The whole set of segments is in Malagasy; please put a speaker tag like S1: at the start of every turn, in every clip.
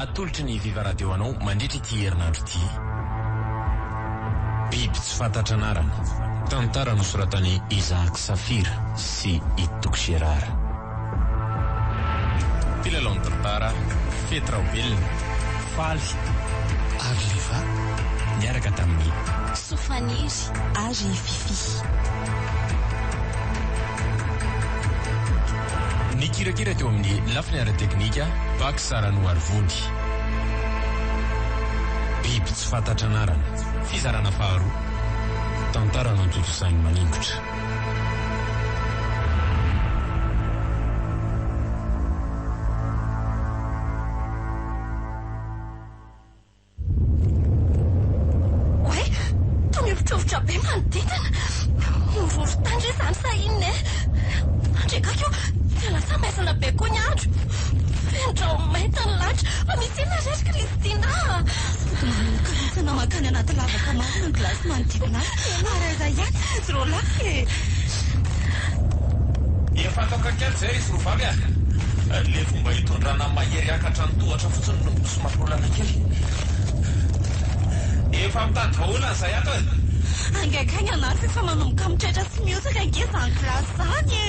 S1: Atolotry ny Viva Radio anao mandritra ity herinandro ity. Biby tsy fantatra anarana. Tantara nosoratan'i Isaac Safira sy i Toky Gérard. Mpilalao ny tantara, Fety Raobelina, Faly ary Liva, niaraka tamin'i.
S2: Sofaniry ary Fiffi.
S1: Nikirakira teo amin'ny lafiny ara-teknika, Pax Ranoarivony. Biby tsy fantatra anarana, fizarana faharoa, tantara notontosain'i Maningotra.
S2: Oay! Toa mihovitrovitra be manodidina. Horohorontany re izany sa inona e? Andriakaiky o! Dia lasa maizina be koa ny andro. Feno raho-mainty ny lanitra. Fa misy inona re ry Christina a?
S3: Sady manomboka mihintsana mankany anaty lavaka marina ny gilasy manodidina ahy. Ary aiza ihany izy roalahy e?
S1: Efa ataoko kely izay ry izy roa vavy a! Le fomba hitondrana mahery hiakatra ny tohatra fotsiny no somary olana kely. Efa mitady vahaolana izahay ato e!
S3: Haingankaingana ary fa efa manomboka mitraitra sy mihotsaka ange izany gilasy izany e!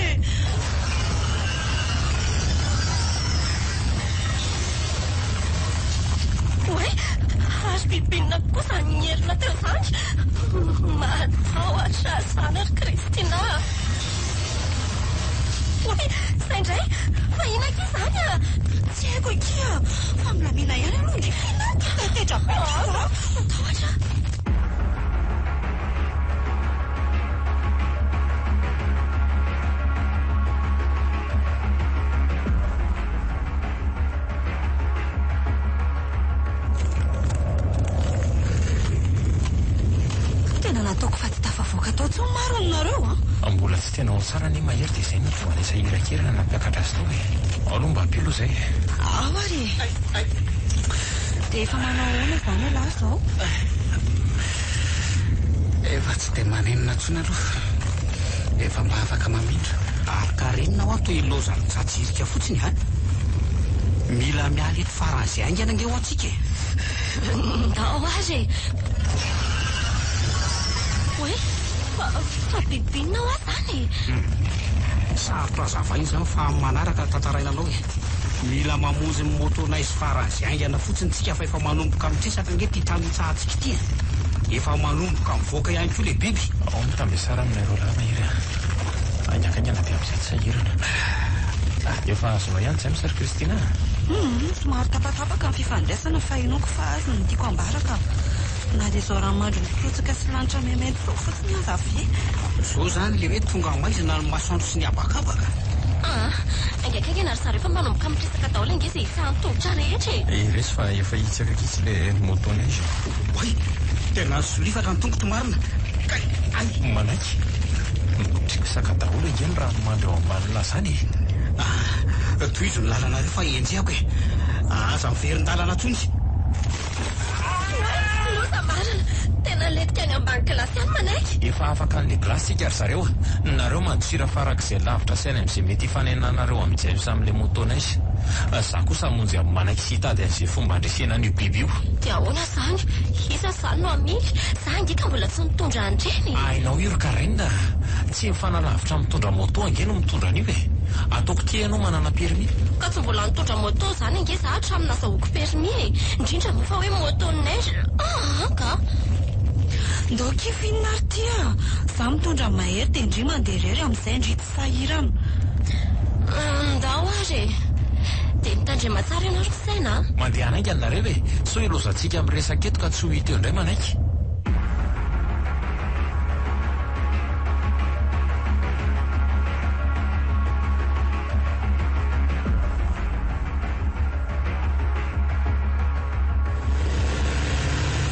S2: Oay! Ary biby inona koa izany nierona teo izany? Mahatahotra izany ry Christina a! Oay! Izay indray! Fa inona akia izany a?
S3: Tsy haiko akia! Fa milamina ihany aloha ndry Fina a! Taitaitra be akia za!
S2: Matahotra aho!
S3: Tena nataoko fa tsy tafavoaka tao intsony marina nareo a!
S1: Mbola tsy tena ao tsara anie Mahery dia izay no nahatonga anay sahirankirana nampiakatra azy tao e! Ao aloha mba ampio aloha izay e!
S3: Ao ary e! Dia efa manao ahoana izany ialahy izao?
S4: Efa tsy dia manenina intsony aloha. Efa mba afaka mamindra. Ary karenina hoa toy ilaozan'ny jajirika fotsiny an! Mila miala eto faran'izay haingana ange hoa tsika e!
S2: Ndao ary e! Oay! Fa, fa biby inona hoa izany e?
S4: Sarotra azavaina izany fa amin'ny manaraka tantaraina anao e! Mila mamonjy ny moto neige faran'izay haingana fotsiny tsika fa efa manomboka mitresaka ange ity tany hitsahantsika ity e! Efa manomboka mivoaka ihany koa ilay biby.
S1: Ao ny tambesara aminareo lahy mahery a! Haingankaingana dia amin'izay tsy sahirana. Efa azonao ihany James ry Christina a!
S3: Humm, somary tapatapaka ny fifandraisana fa inoako fa azo ny tiako ambara ka. Na dia izao ranomandry mikorotsaka sy lanitra maimainty izao fotsiny aza ve?
S4: Izao izany ilay hoe tonga maizina ny masoandro sy ny habakabaka.
S2: Aa, haingankaingana ry zareo fa manomboka mitresaka daholo ange izay hitsahan'ny tongotra rehetra e!
S1: Eh, resy fa efa hitsaka ankitsy ilay moto neige.
S4: Oay! Tena nisolifatra ny tongotro marina kay! Ay!
S1: Manaiky. Mitresaka daholo ange ny ranomandry ao ambany lazany e!
S4: Ah, tohizo ny lalanareo fa enjehako e! Aza miverin-dalana intsony.
S2: Oay! Loza marina! Tena lentika any ambany gilasy any manaiky!
S1: Efa afaka an'ilay gilasy tsika ry zareo a! Nareo mandosira farak'izay lavitra sy any amin'izay mety hifanenanareo amin'i James amin'ilay moto neige. Za kosa hamonjy an'i Manaiky sy hitady an'izay fomba handresena an'io biby io.
S2: Dia ahoana izany? Iza izany no hamily? Za ange ka mbola tsy nitondra an'ireny e!
S1: Hainao io ry Karen a! Tsy mifanalavitra mitondra moto ange no mitondra an'io e! Ataoko tia ianao manana permis.
S2: Ka tsy mbola nitondra moto izany ange za hatramin'ny nazahoako permis e! Indrindra moa fa hoe moto neige aa ka!
S3: Ndao akia f'inona ary ty a! Za mitondra an'i Mahery dia ndry mandeha irery amin'izay ndry tsy sahirana.
S2: Ndao ary e! Dia mitandrema tsara ianao ry Saina a!
S1: Mandehana haingana nareo e! Sao ilaozantsika miresaka eto ka tsy ho hita eo indray manaiky.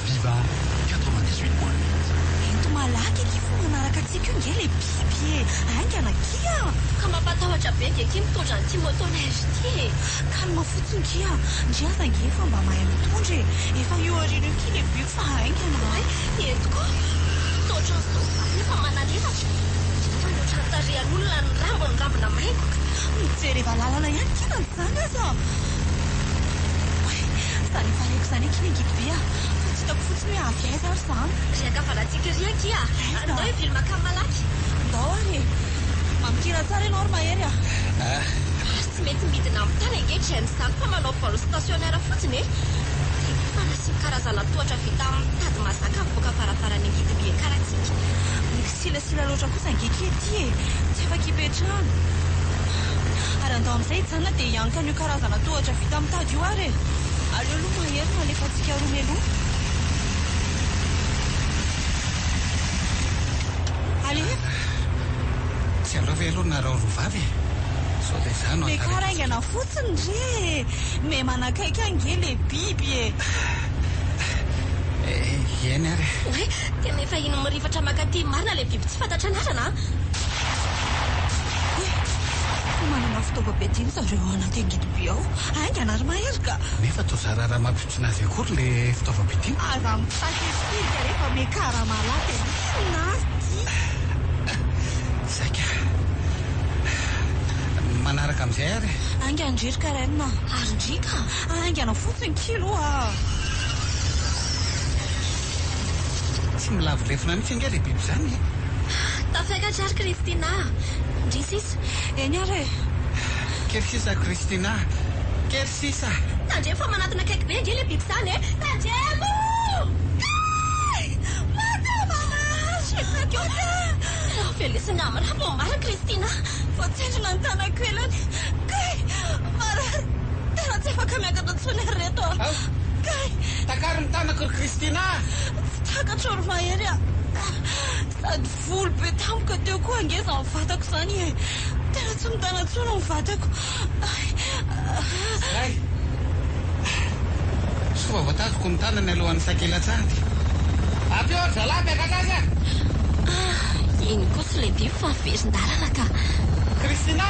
S5: Viva 98.8.
S3: Ento malaky akia fa manaraka antsika io nge le biby e! Haingana akia!
S2: Ka mampatahotra be nge akia mitondra an'ity moto neige ity e!
S3: Calme fotsiny kia! Ndry aza nge efa mba mahay mitondra e! Efa io aoriana io kia le biby fa haingana a!
S2: Oay! Ento koa! Toa ohatran'ny soavaly nefa manan'elatra! Fa ny ohatran'ny tarehan'olona ny rambony rambona maingoka!
S3: Mijereva lalana ihany kia na izany aza! Oay! Izany efa reko izany akia ny angidibe a! Fa tsy hitako fotsiny hoe avy aiza ary izany.
S2: Ry ankavanantsika ery akia a!
S3: Aiza?
S2: Ndao hivily mankany malaky.
S3: Ndao ary e! Mamikira tsara ianao ry Mahery a!
S2: Ary tsy mety midina amin'ny tany ange James izany fa manao vol stationnaire fotsiny e! Dia nefa nasiany karazana tohatra vita amin'ny tady mazaka mivoaka varavaran'ny angidim-by hiakarantsika.
S3: Mikisilasila loatra kosa ange k'ity e! Tsy afaka hipetrahana. Ary andao amin'izay hijanona dia hianka an'io karazana tohatra vita amin'ny tady io ary e! Aleo aloha Mahery no alefantsika roa mialoha. Alefa!
S4: Tsy aleo ve aloha nareo roa vavy e? Sao dia izaho no
S3: Miakara
S4: hataraiky
S3: haingana fotsiny re e! Miha manakaiky ange le biby e!
S4: Eny ary e!
S2: Oay, tena efa iny mirifatra mankaty marina ilay biby tsy fantatra anarana an!
S3: Oay, manana fitaovam-piadiana zareo ao anaty angidim-by ao. Haingana ry Mahery ka!
S4: Nefa toa zara raha mampiontsona azy akory ilay fitaovam-piadiana.
S3: Aza mitaky espirika re fa miakara malaky e! Inona ary ity?
S4: Saika manaraka amin'izay ary e!
S3: Haingana ndry ry Karen a!
S2: Ary ndry ka!
S3: Haingana fotsiny kilo a!
S4: Tsy milavo lefona mihitsy ange ilay biby izany e!
S2: Tafiakatra ary Christina a! Ndry sisa.
S3: Eny ary e!
S4: Kely sisa Christina a! Kely sisa!
S2: Tandremo fa manatona akaiky be ange ilay biby izany e! Tandremo! Kay! Maty aho marary! Maty aho! Velesina amin'ny rà vao marina Christina a!
S3: Voatsindrona ny tanako ilany. Kay! Marary! Tena tsy afaka miakatra intsony aho ry reto a! Kay!
S4: Takaro ny tanako ry Christina a!
S3: Tsy takatro ry Mahery a! Sady volo be tampoka teo koa ange izany vatako izany e! Tena tsy mitana intsony ny vatako.
S4: Zay! Soa fa voatazoko ny tanany alohan'ny saika hilatsahany. Ampio ry zalahy hampiakatra azy a!
S2: Iny kosa ilay biby fa miverin-dalana ka!
S4: Christina!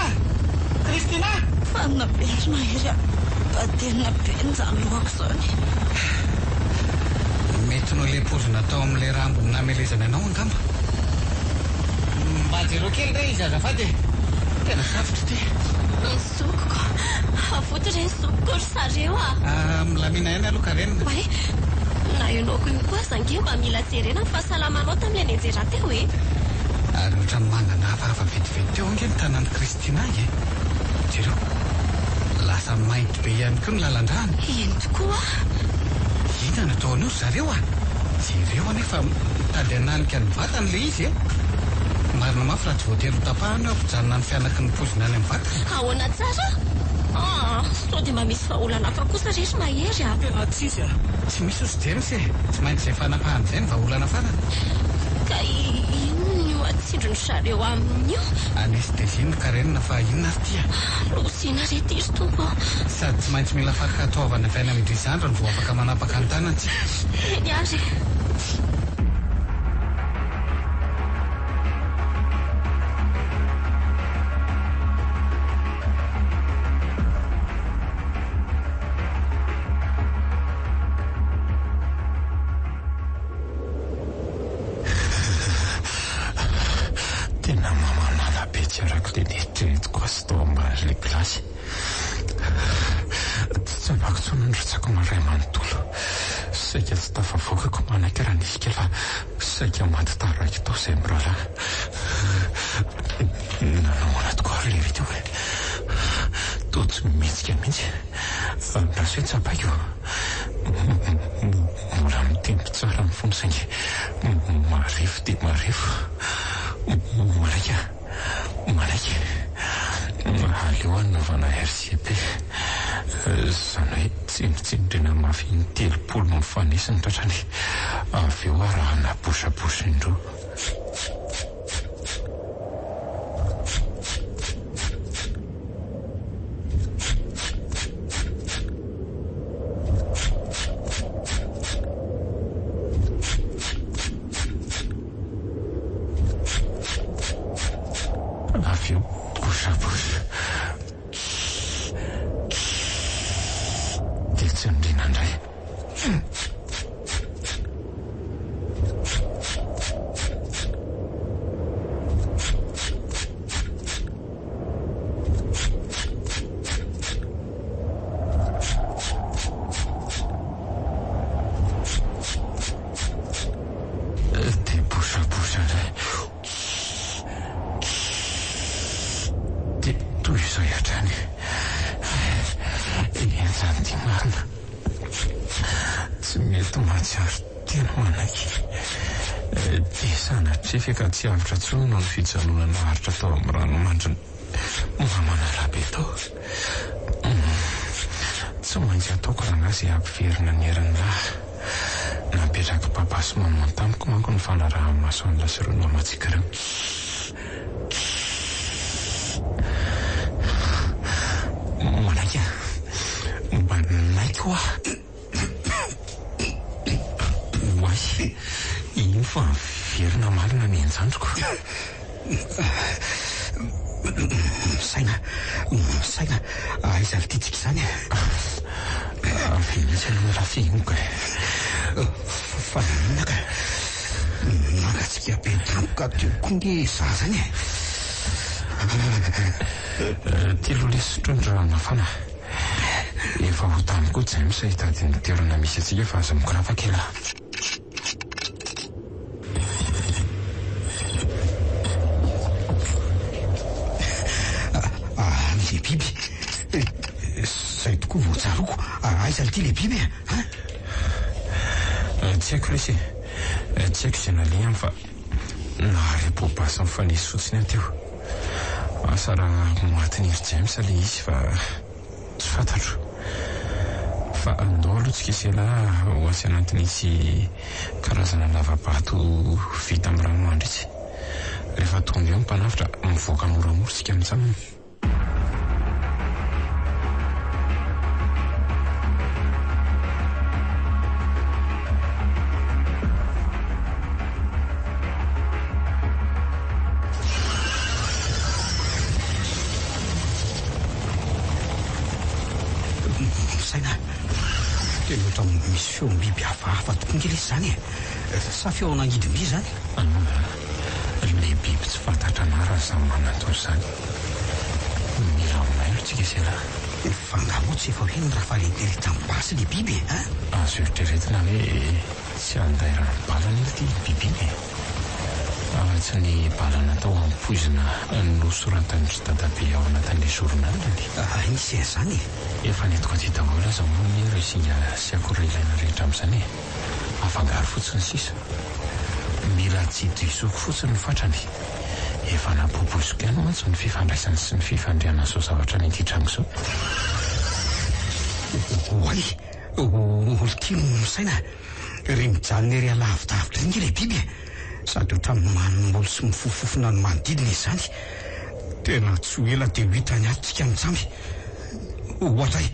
S4: Christina!
S3: Fanina be ry Mahery a! Badenina be izany lohako izany.
S4: Mety noho ilay poizina tao amin'ilay rambo namelezany anao angamba. Mba jereo kely re izy azafady e! Tena sarotra ity.
S2: Ny zokiko. Avoty re ny zokiko ry zareo a!
S4: Ah, milamina ihany aloha Karen.
S2: Oay, na ianao io koa aza ange mba mila jerena ny fahasalamanao tamin'ilay nianjera teo e!
S4: Ary ohatran'ny manana hafahafa vetivety teo ange ny tanan'i Christina e! Jereo, lasa mainty be ihany koa ny lalan-drany.
S2: Eny tokoa.
S4: Inona no ataon'io ry zareo a! Jereo anie fa mitady hananika ny vatany ilay izy e! Marina mafy raha tsy voatery ho tapahana io hampijanona ny fihanaky ny poizina any amin'ny vatany.
S2: Ahoana tsara? Aa! Sao dia mba misy vahaolana hafa kosa re ry Mahery a!
S4: Tena tsisy a! Tsy misy hozy James e! Tsy maintsy izay fanapahana izay no vahaolana farany.
S2: Ka inona io atsindron-dry zareo aminy io?
S4: Anesthésie no Karen fa inona ary ity a?
S2: Lozina re ity ry Tompo ô!
S4: Sady tsy maintsy mila fankatoavana avy any amin-dry zandriny vao afaka manapaka ny tanany tsika.
S2: Eny ary e!
S1: Tena mamanala be tsy arako ilay neritreretiko azy tao ambanin'ilay gilasy. Tsy tsapako intsony ny rotsako iray manontolo. Saika tsy tafavoakako manaiky raha nisy kely fa saika maty taraiky tao izay mirahalahy. Nanao ahoana tokoa ary lery teo e? Toa tsy mihetsika mihitsy. Andraso hoe tsapaiko. Mbola mitempo tsara ny fony saingy marefo dia marefo. Manaiky aho. Manaiky. Aleo hanaovana RCP. Izany hoe tsindritsindriana mafy in-telopolo mifanesy ny tratrany. Avy eo arahana bouche à bouche indroa. Avy eo bouche à bouche. Dia tsindriana indray. Tohizo hatrany. Henjana ity marina. Tsy mety mahatsiaro tena manaiky. Dia sanatria ve ka tsy avotra intsony noho ny fijanonana naharitra tao amin'ny ranomandrin'i Mamanarabe tao. Tsy maintsy ataoko rangahy izay hampiverina ny herin'ny lahy. Napetrak'i Papa sy Maman tamiko manko ny fanaraha-maso an'lah sy ireo namantsika ireo. Manaiky aho. Manaiky hoa. Oay, iny fa miverina marina ny ain-jandriko.
S4: Misaina, misaina, aiza ry tiantsika izany e?
S1: Avy mihitsy aloha Rafihiniko e.
S4: Fa naninona ka? Nangatsiaka be tampoka teo koa nge za zany e.
S1: Ty aloha lesy sotroy ny rano mafana. Efa ho tany koa James hitady ny toerana misy antsika fa aza mikorapaka elah.
S4: Any le biby. Zay tokoa vao tsaroako. Aiza ity le biby e?
S1: Tsy haiko lesy e. Tsy haiko izay nalehany fa nahare poa-basy nifanesy fotsiny aho teo. Asa raha matin'i ry James ilay izy fa tsy fantatro. Fa andao aloha tsika sy ialahy ho atsy anatin'itsy karazana lava-bato vita amin'ny ranomandry itsy. Rehefa tonga eo ny mpanavotra, mivoaka moramora tsika mijanona.
S4: Misaina tena ohatran'ny misy feom-biby hafahafa tokoa nge lesy izany e! Sa feon'angidim-by izany?
S1: Ilay biby tsy fantatra anarana izany manantona izany. Mila mailo tsika sy ialahy.
S4: Fa angaha moa tsy efa hoe nirafaletery tamin'ny basy ilay biby e? An?
S1: Azo eritreretina hoe tsy handairan'ny bala anefa ity biby iny e! Afa-tsy ny bala natao hampoizina nosoratan-dry dadabe ao anatin'ilay journal-ny.
S4: Ary nisy an'izany e?
S1: Efa nentiko aty daholo aza moa anie ireo singa sy akora ilaina rehetra amin'izany e! Afangaro fotsiny sisa. Mila tsy disoiko fotsiny ny fatrany. Efa nampoipoiziko ihany mantsy ny fifandraisany sy ny fifandrianan'izao zavatra any ity trano izao.
S4: Oay! Olon-tia no misaina. Ry mijanona ery alavidavitra ery nge ilay biby e! Sady ohatran'ny manimbolo sy mifofofofona ny manodidina izy izany. Tena tsy ho ela dia ho hitany ato tsika mitsamby. Ohatray!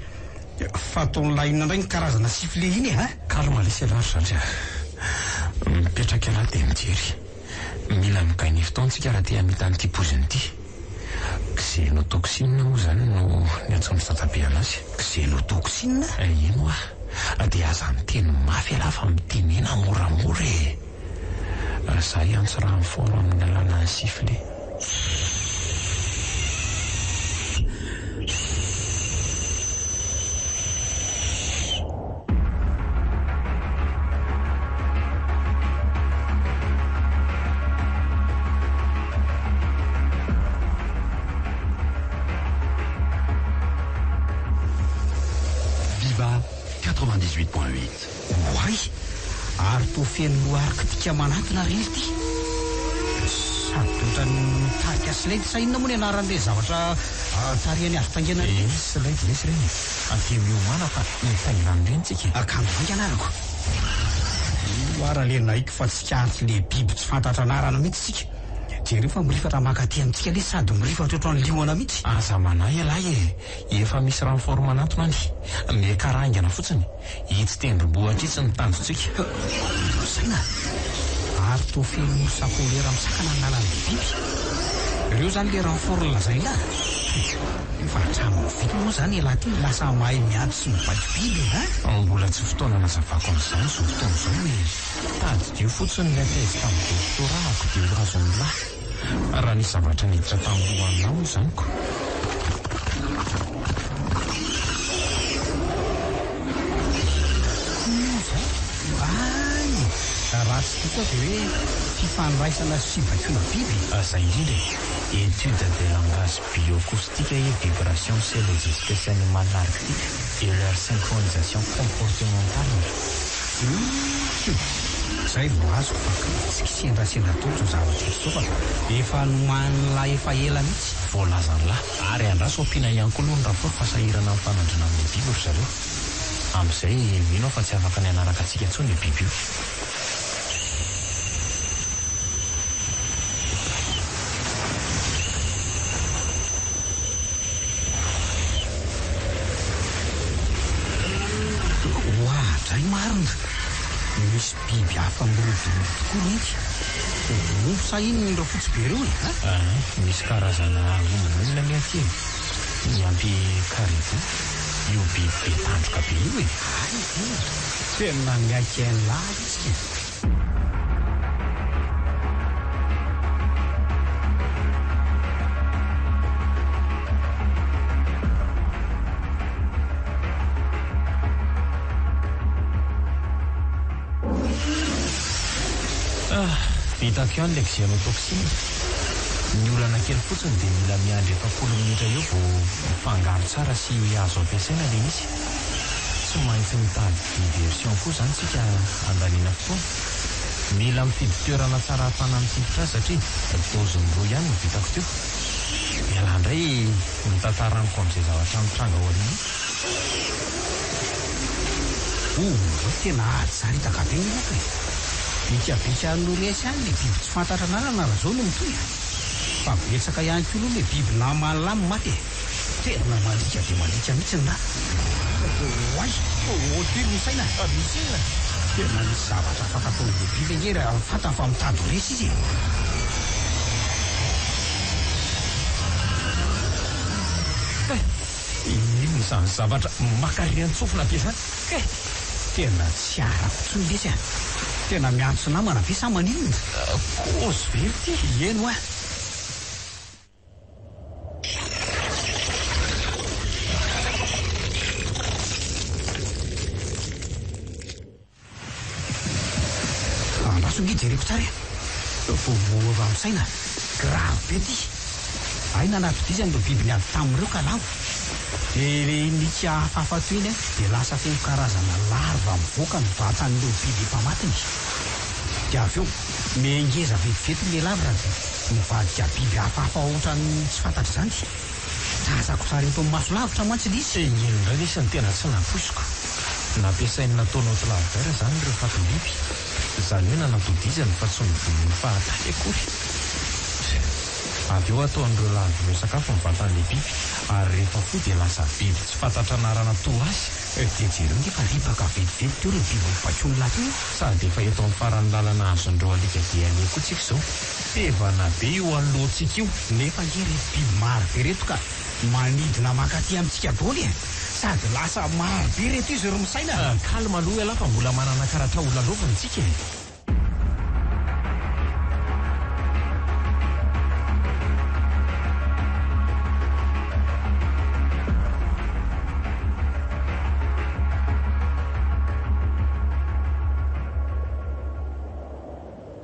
S4: Fa ataon'lah inona indray ny karazana sifflet iny e a?
S1: Calme lesy ialahy ry zandry a! Mipetraka ialahy dia mijery. Mila mi-gagner fotoana tsika raha te hamita an'ity poizina ity. Xénotoxine moa izany no niantsoan-dry dadabe anazy.
S4: Xénotoxine?
S1: Eny hoa. Dia aza miteny mafy ialahy fa mitenena moramora e! Za hiantso renfort amin'ny alalan'ny sifflet.
S5: Viva 98.8.
S4: Oay! Ary toa feno loha arctique manantona re ity. Sady ohatran'ny mitarika sled sa inona moa ny anaran'ilay zavatra tarihan'ny azo taingenana ireny?
S1: Eh, sled lesy ireny e! Dia miomàna fa mitaingina an'ireny tsika e!
S4: Akanjo haingana arako. Io ara le naiky fa tsikaritra le biby tsy fantatra anarana mihitsy tsika. Jereo fa mirifatra mankaty amintsika lesy sady mirifatra ohatran'ny liona mihitsy.
S1: Aza manahy ialahy e! Efa misy renfort manantona any. Miakara haingana fotsiny. Itsy tendrombohitra itsy ny tanjontsika.
S4: Saina ary toa feno ours polaire misakana ny lalan'ilay biby. Ireo izany ilay renfort nolazain'lah? Fa hatramin'ny vita moa izany ialahy ity no lasa mahay miady sy mibaiko biby e! An?
S1: Mbola tsy fotoana nazavako an'izany izao fotoana izao e! Tadidio fotsiny ilay thèse tamin'ny doctorat-ko dia ho azon'lah. Raha nisy zavatra niditra tamin'ny lohan'lah moa izany ko.
S4: Inona izany? Hay! Raha tsy diso aho dia hoe fifandraisana sy fibaikoana biby e!
S1: Izay indrindra e! Étude des langages bioacoustiques et vibrations chez les espèces animales arctiques et leur synchronisation comportementale.
S4: Humm! Zay vao azoko fa tsy kisendrasendra daholo zao zavatra eto zao fa efa nomanin'lah efa ela mihitsy.
S1: Voalazan'lah. Ary andraso ampiana ihany koa aloha ny rapport fa sahirana mifanandrina amin'ilay biby ry zareo. Amin'izay mino aho fa tsy afaka ny hanaraka antsika intsony io biby io.
S4: Oadray marina! Misy biby hafa mirodorodo tokoa renty. Omby sa inona ireo fotsy be ireo e?
S1: Aa, misy karazana omby anie aty e! Miampy caribou, io biby be tandroka be io e!
S4: Hay ve! Tena miaiky an'lah izy e!
S1: Ah, vitako ihany ilay xenotoxine. Ny olana kely fotsiny dia mila miandry 40 minitra eo vao mifangaro tsara sy azo ampiasaina ilay izy. Tsy maintsy mitady diversion koa izany tsika handaniana fotoana. Mila mifidy toerana tsara ahafahana mitifitra azy satria doziny roa ihany no vitako teo. Ialahy indray mitantara amiko amin'izay zavatra mitranga ao aoriana io.
S4: Oay tena ady saritaka be ny loka e! Bikabika noresy any le biby tsy fantatra anarana raha zao no mitohy a! Fa betsaka ihany koa aloha le biby naman'ny lahy no maty e! Tena mandriaka dia mandriaka mihitsy ny rà. Oay! Oty ny saina! Misy inona? Tena misy zavatra afaka ataon'ilay biby ange raha fantany fa mitady ho resy izy e!
S1: Kay! Inona izany zavatra makarian-tsofina be izany? Kay!
S4: Tena tsy arako intsony lesy a! Tena miantso namana ve sa maninona?
S1: Kozy ve ity?
S4: Eny hoa! Andraso ange jereko tsara e! Vao raha misaina, grave be ty! Hay nanatodizany ireo biby niady taminy ireo ka lavo. Dia ilay nika hafahafa toy iny dia lasa feno karazana larva mivoaka ny vatan'ireo biby efa matiny. Dia avy eo, mihangeza vetivety ilay larva dia mivadika biby hafahafa ohatran'ny tsy fantatra izany. Tazako tsara eto amin'ny maso lavitra mantsy ilay izy.
S1: Iny indray lesy no tena tsy nampoiziko. Nampiasain'i nataonao tlavera izany ireo fatim-biby. Izany hoe nanatodizany fa tsy novonoiny fahatany akory. Avy eo ataon'ireo larve ireo sakafo ny vatan'ilay biby ary rehefa fohy dia lasa biby tsy fantatra anarana toa azy.
S4: Dia jereo nge fa ripaka vetivety teo ireo biby nobaikoin'lah teo e!
S1: Sady efa eto amin'ny faran'ny lalana azon'ireo alika dia aleha koa tsika izao. Tevana be io anoloantsika io.
S4: Nefa ange ireto biby maro be ireto ka manidina mankaty amintsika daholo e! Sady lasa maro be ireto izy ry misaina a!
S1: Calme aloha ialahy fa mbola manana karatra ho lalaovina tsika e!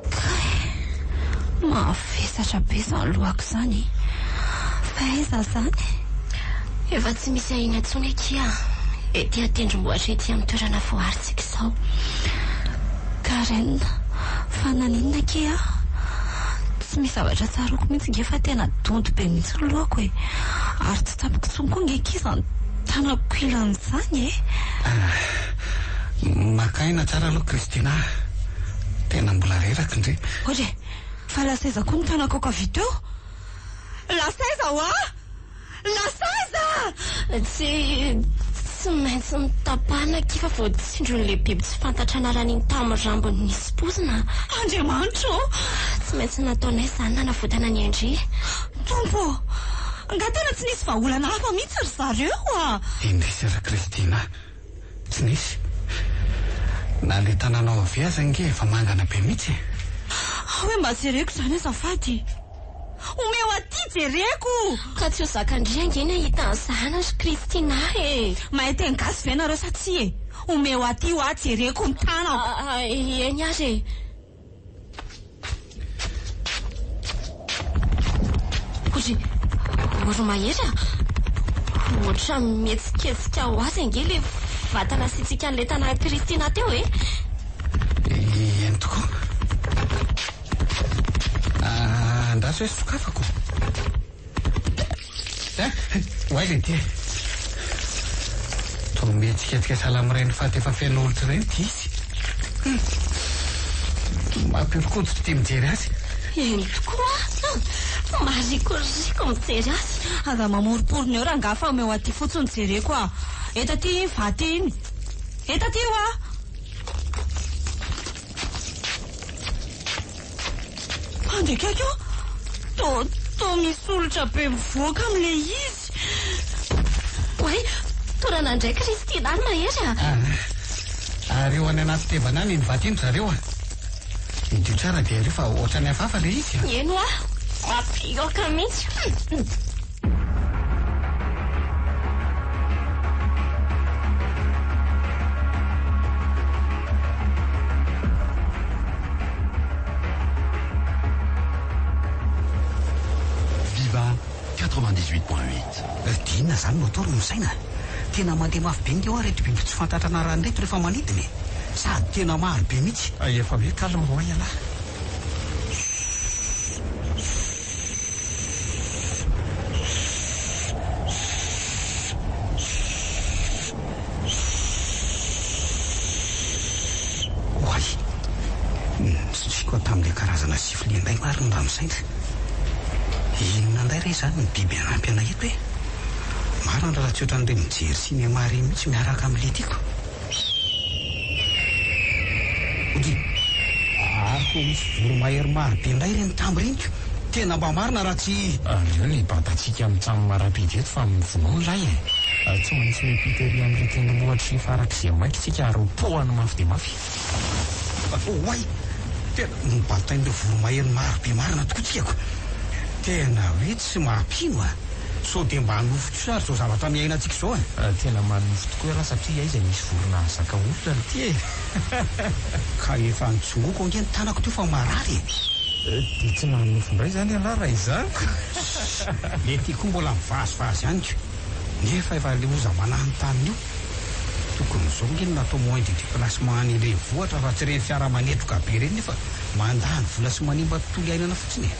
S2: Kay! Mavesatra be izany lohako izany e! Fa aiza izany? Efa tsy misy ahiana intsony akia ety an-tendrombohitra ety amin'ny toerana voaharintsika izao. Karen, fa naninona akia aho? Tsy misy zavatra tsaroako mihitsy nge fa tena donto be mihitsy ny lohako e! Ary tsy tsapako intsony koa nge akia izany tanako ilany izany e!
S4: Maka aina tsara aloha Christina a! Tena mbola reraka ndry.
S3: Ory e! Fa lasa aiza koa ny tanako ankavia teo? Lasa aiza hoa? Lasa aiza?
S2: Tsy tsy maintsy notapahana akia fa voatsindron'ilay biby tsy fantatra anarana iny tamin'ny rambony nisy poizina.
S3: Andriamanitra ô!
S2: Tsy maintsy nataonay izany nanavotana ny ain-dry.
S3: Tompo ô! Angaha tena tsy nisy vahaolana hafa mihitsy ry zareo a!
S4: Indrisy ry Christina, tsy nisy. Na ilay tananao havia aza ange efa mangana be mihitsy e!
S3: Ao hoe mba jereko izany azafady. Omeo aty jereko!
S2: Ka tsy ho zakan-dry ange ny hahita an'izany ry Christina e!
S3: Mahay teny gasy ve nareo sa tsia e? Omeo aty hoa jereko ny tanako!
S2: Eny ary e! Ory, ory mahery a! Ohatran'ny mihetsiketsika ho azy ange ilay vata nasiantsika an'ilay tanàn'i Christina teo e!
S6: Eny tokoa. Andraso hoe sokafako. Eh, oay le ty. Toa mihetsiketsika sahala amin'ireny faty efa feno olitra ireny ity izy. Hum. Mampihoron-koditra ity mijery azy.
S2: Eny tokoa an! Marikoriko mijery azy.
S3: Aza mamoromporona eo rangahy fa omeo aty fotsiny jereko a! Eto aty iny vato iny. Eto aty hoa! Andeha akaiky aho. Toa toa misy olitra be mivoaka amin'ilay izy.
S2: Oay, torana indray Christina ary Mahery a!
S6: Ah, ary eo any anaty tevana any iny vato iny zareo a! Idio tsara dia ario fa ohatran'ny hafahafa ilay izy a!
S2: Eny hoa, mampioka mihitsy.
S5: Viva 98.8.
S4: Dia inona izany no atao ry Misaina? Tena mandeha mafy be ange hoa ireto biby tsy fantatra anarana ireto rehefa manidina e! Sady tena maro be mihitsy.
S1: Efa hoe calme hoa ialahy.
S4: Oay! Nitsiko tamin'ilay karazana sifflet indray marina raha misaina. Inona indray re izany ny biby hanampy anay eto e? Marina raha tsy ohatran'ireny mijery cinéma ireny mihitsy miaraka amin'ilay tiako. Ody, ary toa misy voromahery maro be indray ireny tamby ireny ko! Tena mba marina raha tsy.
S1: Aleo ny hibantantsika amin'ny tsam rapide eto fa mivonoa ny lahy e! Tsy maintsy miampita ery amin'ilay tendrombohitra farak'izay maika isika ary ho poahany mafy dia mafy.
S4: Oay! Tena nobantain'ireo voromahery maro be marina tokoa tsika ko! Tena hoe tsy mampino a! Sao dia mba nofy kosa ary izao zavatra miainantsika izao e!
S1: Tena manonofy tokoa ialahy satria aiza misy vorona hahazaka olona ity e!
S4: Ka efa nitsongoko ange ny tanako teo fa marary e!
S1: Dia tsy nanonofy indray izany ialahy raha izany ko!
S4: Le ty koa mbola mivazivazy ihany ko! Nefa efa le oza mananontanona io! Tokony izao ange no natao moyen de déplacement any an-drenivohitra fa tsy ireny fiara manetroka be ireny nefa mandany vola sy manimba tontolo iainana fotsiny e!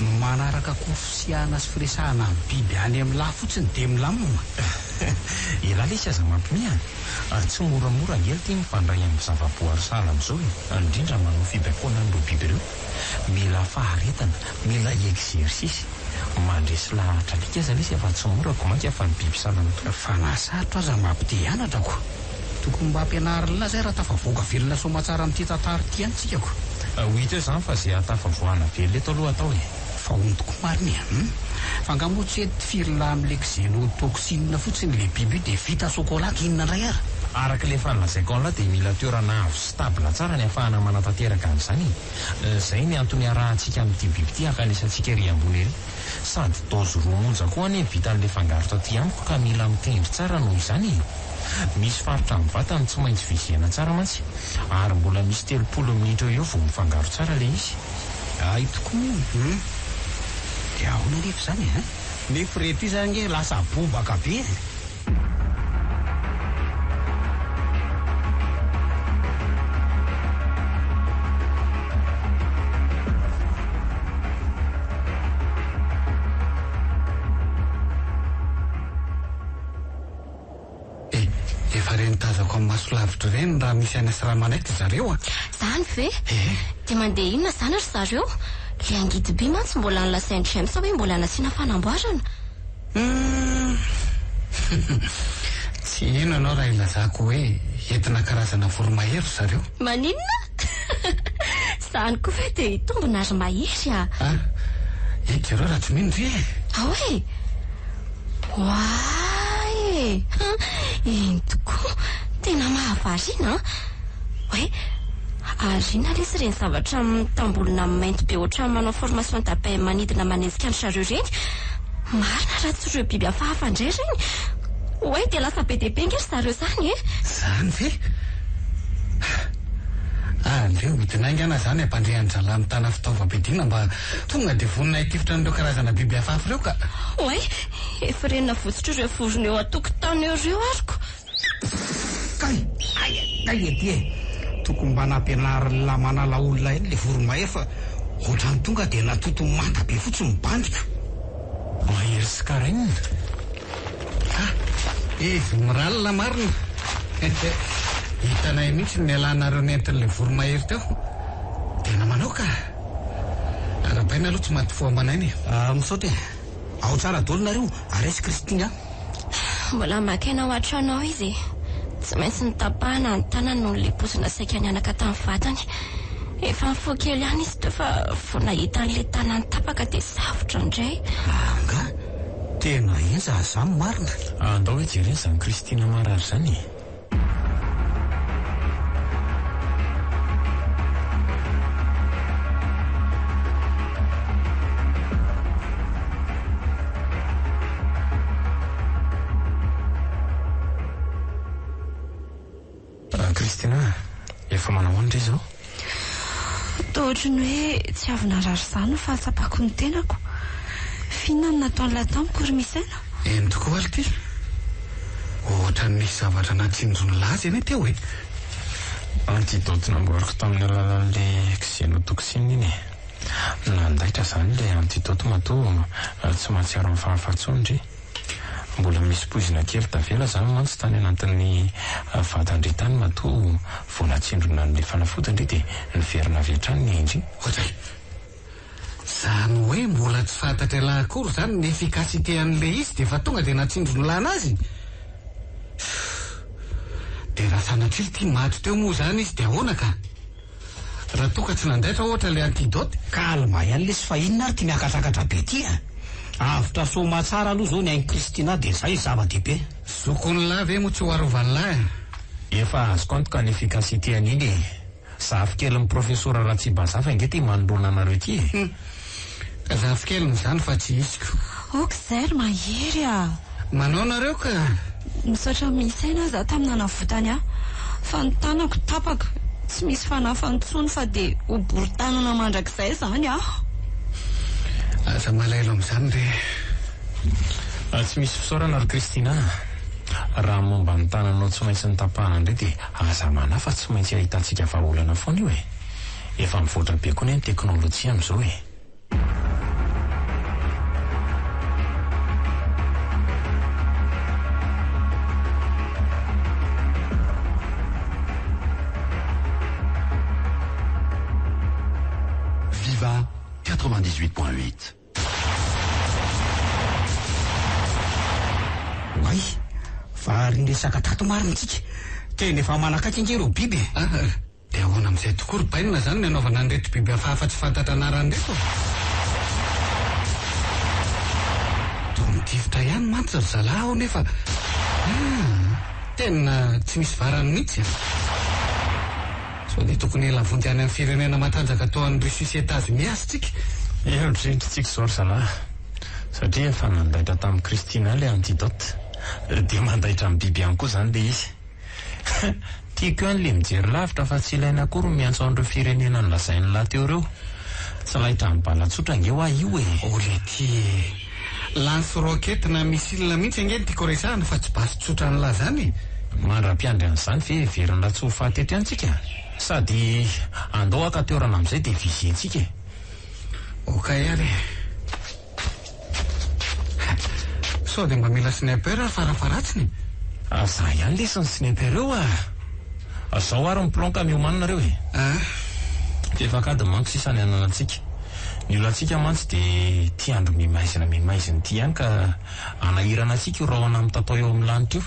S4: Manaraka kofisiana sy firesahana amin'ny biby any amin'ny lahy fotsiny dia milamina.
S1: Elah lesy aza mampime a! Tsy moramora ange lty mifandray amin'ny zava-boary sahala amin'izao e! Indrindra manao fibaikoana an'ireo biby ireo. Mila faharetana, mila exercice. Mandresy lahatra alika aza lesy fa tsy mora ko mainka fa ny biby sahala amin'itony.
S4: Fa na sarotra aza mampite hianatra ko! Tokony mba ampianarin'lah zay raha tafavoaka velona soamatsara amin'ity tantara ity ihany tsika ko!
S1: Ho hita eo izany fa izay hahatafavoahana velona eto aloha atao e!
S4: Fa hono tokoa marina e! Hum! Fa angaha moa tsy hoe firy lahy amin'ilay xenotoxine fotsiny ilay biby io dia vita sokola ka inona indray ary?
S1: Araka ilay efa nolazaiko an'lah dia mila toerana avo sy stable tsara ny ahafahana manatanteraka an'izany e! Izay ny antony iarahantsika amin'ity biby ity hankanesantsika ery ambony ery. Sady dose roa monja koa anie vitan'ilay fangaro taty amiko ka mila mitendry tsara noho izany e! Misy faritra amin'ny vatany tsy maintsy vizena tsara mantsy ary mbola misy 30 minitra eo eo vao mifangaro tsara ilay izy.
S4: Hay tokoa moa hum! Dia ahoana anefa izany e? Nefa ireto iza ange lasa bobaka be e!
S6: Eh, efa reny tazako amin'ny maso lavitra ireny raha misy aina sy raha manaiky ry zareo a!
S2: Zany ve?
S6: Eh!
S2: Dia mandeha inona izany ry zareo? Ilay angidy be mantsy mbola nolazain'i James hoe mbola nasiana fanamboarana.
S6: Humm! Tsy hino ianao raha ilazako hoe entina karazana voromahery ry zareo.
S2: Maninona? Izany koa ve dia hitombina ry Mahery a!
S6: Ah! Eto jereo raha tsy mino ndry e!
S2: Ao e! Oay e! Eny tokoa! Tena mahavariana an! Oay! Ary inona lesy ireny zavatra mitambolona mainty be ohatran'ny manao formation d'abeille manidina manenjika an-dry zareo ireny? Marina raha tsy ireo biby hafahafa indray ireny! Oay dia lasa be dia be ange ry zareo izany e!
S6: Izany ve? Izany hoe hodina haingana izany hampandre an-drahalahy mitana fitaovam-piadiana mba tonga dia vonona hitifitra an'ireo karazana biby hafahafa ireo ka.
S2: Oay! Efa re navotsitr'ireo vorona eo an-tokotany eo ireo ary ko!
S4: Kay! Ay! Kay ety e! Tokony mba nampianarin'lah manala olona iny le voromahery fa ohatran'ny tonga dia natoto manta be fotsiny ny bandiko.
S1: Mahery sy Karen.
S6: Ah! Izy miralina marina. Hitanay mihitsy ny nialanareo nentin'ilay voromahery teo. Tena manao ka! Arahabaina aloha tsy maty fo aman'aina e.
S4: Ah, misaotra e. Ao tsara daholo nareo, ary aiza Christine a?
S2: Mbola maka aina ao an-trano ao izy e. Tsy maintsy notapahana ny tanany noho ny lepozina saika nihanaka tamin'ny vatany. Efa nifoha kely ihany izy teo fa vao nahita an'ilay tanany tapaka dia safotra indray.
S4: Angaha? Tena henjana izany marina.
S1: Andao hoe jerena izany Christina marary izany e. Christina a! Efa manao ahoana ndry izao?
S3: Toa ohatry ny hoe tsy avy narary izany no fahatsapako ny tenako. F'inona no nataon'ilay tamiko ry Misaina?
S6: Eny tokoa ary ity. Ohatran'ny nisy zavatra natsinjon'lah azy anie teo e!
S1: Antidote namboariko tamin'ny alalan'ilay xenotoxine iny e! Nandaitra izany ilay antidote matoa tsy mahatsiaro ny fahafaty intsony ndry. Mbola misy poizina kely tavela zany mantsy tany anatin'ny vatan-dry tany matoa vao natsindrona an'ilay fanafody ndry dia niverina avy hatrany ny ain-dry.
S6: Ohatray. Zany hoe mbola tsy fantatr'ialahy akory zany ny efficacité an'ilay izy dia efa tonga dia natsindron'lah anazy? Humm. Dia raha sanatria ity maty teo moa zany izy dia ahoana ka? Raha toa ka tsy nandaitra ohatra ilay antidote.
S4: Calme ihany lesy fa inona ary ty miakatrakatra be ty a! Avotra soamatsara aloha zao ny ain'i Christina dia zay zava-dehibe.
S6: Zokin'lah ve moa tsy ho arovan'lah e?
S1: Efa azoko antoka ny efficacité an'iny e! Zafikelin'ny Profesora Ratsimbazafy ange ty manoloana anareo ity e!
S6: Hum! Zafikeliny izany fa tsy iziko.
S3: Ok zay ry Mahery a!
S6: Manao nareo ka!
S3: Misaotra misaina aho za tamin'ny nanavotany ahy fa ny tanako tapaka tsy misy fanafany intsony fa dia ho bory tanana mandrakizay izany aho.
S6: Aza malahelo amin'izany re.
S1: Tsy misy fisaorana ry Christina a! Raha momba ny tananao tsy maintsy notapahana indray dia aza manahy fa tsy maintsy ahitantsika vahaolana foana io e! Efa mivoatra be koa anie ny teknolojia amin'izao e!
S5: Viva 98.8.
S4: Oay! Fa ary niresaka tato marina tsika. Tena efa manakaiky ange ireo biby e!
S6: Dia ahoana amin'izay tokoa ry bainina izany ny hanaovana an'ireto biby hafahafa tsy fantatra anarana ireto? Toa mitifitra ihany mantsy ry zalahy ao nefa ah, tena tsy misy varany mihitsy a! Sao dia tokony hila vonjy any amin'ny firenena matanjaka toa an'i Russie sy Etats-Unis aza tsika?
S1: Helotrendritsika izao ry zalahy satria efa nandaitra tamin'i Christina ilay antidote dia mandaitra amin'ny biby ihany koa izany ilay izy. Tiako ihany le mijery lavitra fa tsy ilaina akory ny miantso an'ireo firenena nolazain'lah teo ireo. Tsy laitra amin'ny bala tsotra ange hoa io e!
S6: O letia e! Lance rocket na missile mihitsy ange no tiako resahana fa tsy basy tsotra an'lah zany e!
S1: Mandra-piandry an'izany ve heverin'lah tsy ho faty eto ihany tsika? Sady andao haka toerana amin'izay dia viser-tsika e!
S6: Okay ary e! Sao dia mba mila sniper ary farafaharatsiny e!
S1: Za ihany lesy ny sniper eo ah! Zao ary ny plan ka miomàna nareo e! Fefak'adiny manko sisa ny ananantsika. Ny olantsika mantsy dia ty andro mimaizina mimaizina ity ihany ka hanahirana antsika io rahona mitatao eo amin'ny lanitra io.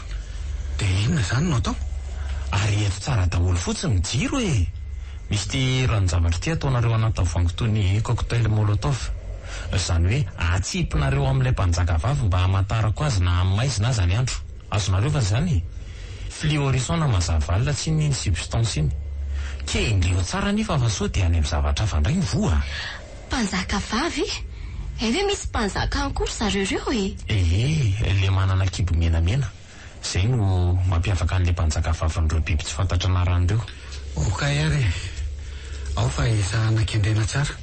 S6: Dia inona izany no atao?
S1: Areheto tsara daholo fotsiny ny jiro e! Misy ity ranon-javatra ity ataonareo anaty tavoahangy toy ny cocktail molotov. Izany hoe atsipinareo amin'ilay mpanjaka vavy mba hamantarako azy na amin'ny maizina aza ny andro. Azonareo va izany e? Fluorescent na mazava alina tsinona iny substance iny. Kendreo tsara anefa fa sao dia any amin'ny zavatra hafa indray ny voa a!
S2: Mpanjaka vavy? Hay ve misy mpanjaka any koa ry zareo ireo e?
S1: Ee, ilay manana kibo menamena. Izay no mampiavaka an'ilay mpanjaka vavin'ireo biby tsy fantatra anarana ireo.
S6: Okay ary e! Ao fa ezahana kendrena tsara.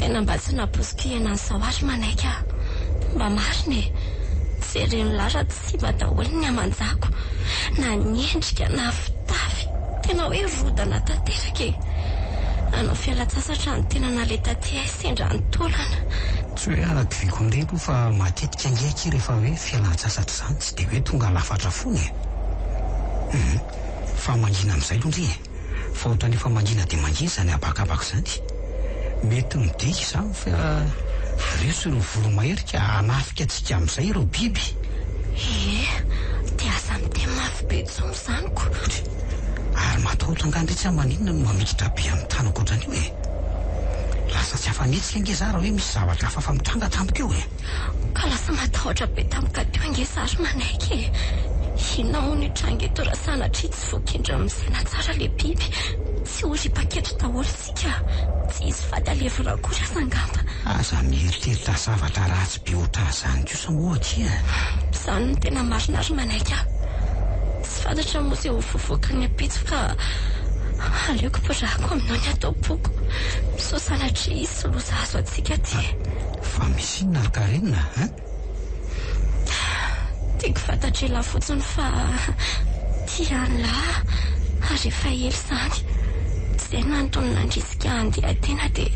S2: Tena mba tsy nampoiziko hiaina an'izao ary manaiky aho. Mba marina e! Jeren'i Lara tsy simba daholo ny aman-jako. Na ny endrika na fitafy. Tena hoe rodana tanteraka e! Hanao fialan-tsasatra ny tena naleha taty ay sendra ny taolana.
S4: Tsy hoe anadinoiko an'ireny aloha fa matetika ange akia rehefa hoe fialan-tsasatra izany tsy dia hoe tonga lafatra foana e! Hum. Fa mangina amin'izay aloha ndry e! Fa ohatran'ny efa mangina dia mangina izany habakabaka izany. Mety midika izany fa resy ireo voromahery ka hanafika antsika amin'izay ireo biby.
S2: Ie, dia aza miteny mafy be intsony izany ko.
S4: Ary matahotra angaha ndry tsy maninona no mamikitra be amin'ny tanako ohatran'io e! Lasa tsy afa-mihetsika ange za raha hoe misy zavatra hafahafa mitranga tampoka eo e!
S2: Ka lasa matahotra be tampoka teo ange za ry manaiky e! Inona moa no hitranga eto raha sanatria tsy voakendry amin'ny saina tsara le biby? Tsy ho ripaka eto daholo isika, tsy hisy faty alevina akory aza angamba.
S4: Aza mieritreritra zavatra ratsy be ohatran'izany kosa moa akia e!
S2: Izany no tena marina ry manaiky a! Tsy fantatra moa izay ho voavoakan'ny ampitso fa aleoko borahako aminao ny ato am-poko sao sanatria hisy loza hahazo antsika aty e!
S4: Fa misy inona ry Carine a?
S2: Tiako fantatr'elah fotsiny fa tia an'lah aho ary efa ela izany. Izay no antony nandrisika ahy handeha tena dia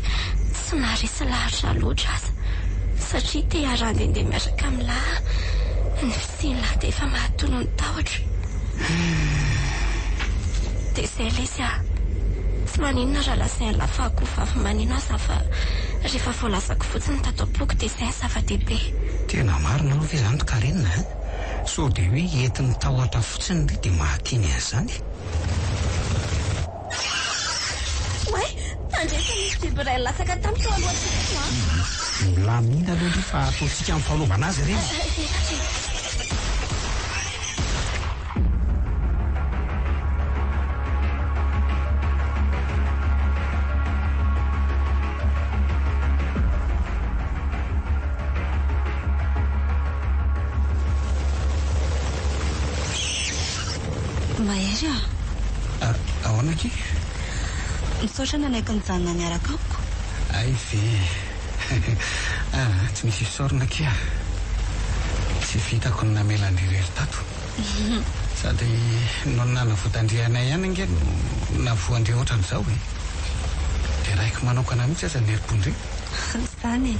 S2: tsy naharesy lahatra loatra aza satria te hiara-handehandeha miaraka amin'lah aho. Ny fisian'lah dia efa mahatony ny tahotro. Dia izay lesy ah. Tsy maninona raha lazain'lah fa akoho vavy maneno aza fa rehefa voalazako fotsiny tato am-poko dia izay ny zava-dehibe.
S4: Tena marina aloha ve izany ry Carine a? Sao dia hoe entin'ny tahotra fotsiny ry dia mahateny an'izany?
S2: Oay! Tandremo fa nisy biby iray latsaka tamiko teo alohantsika teo an!
S4: Milamina aloha ry fa ataontsika amin'ny fanaovana azy ireny.
S2: Izay ary e!
S3: Mahery ah!
S6: Ahoana akia?
S3: Misaotra nanaiky nijanona niaraka amiko.
S6: Hay ve e! Ah, tsy misy isaorana akia. Tsy vitako ny namela an-dry irery tato. Sady noho ny nanavotan-dry anay ihany ange no nahavoan-dry ohatran'izao e! Deraiko manokana mihitsy aza ny herim-pon-dry.
S3: Izany e!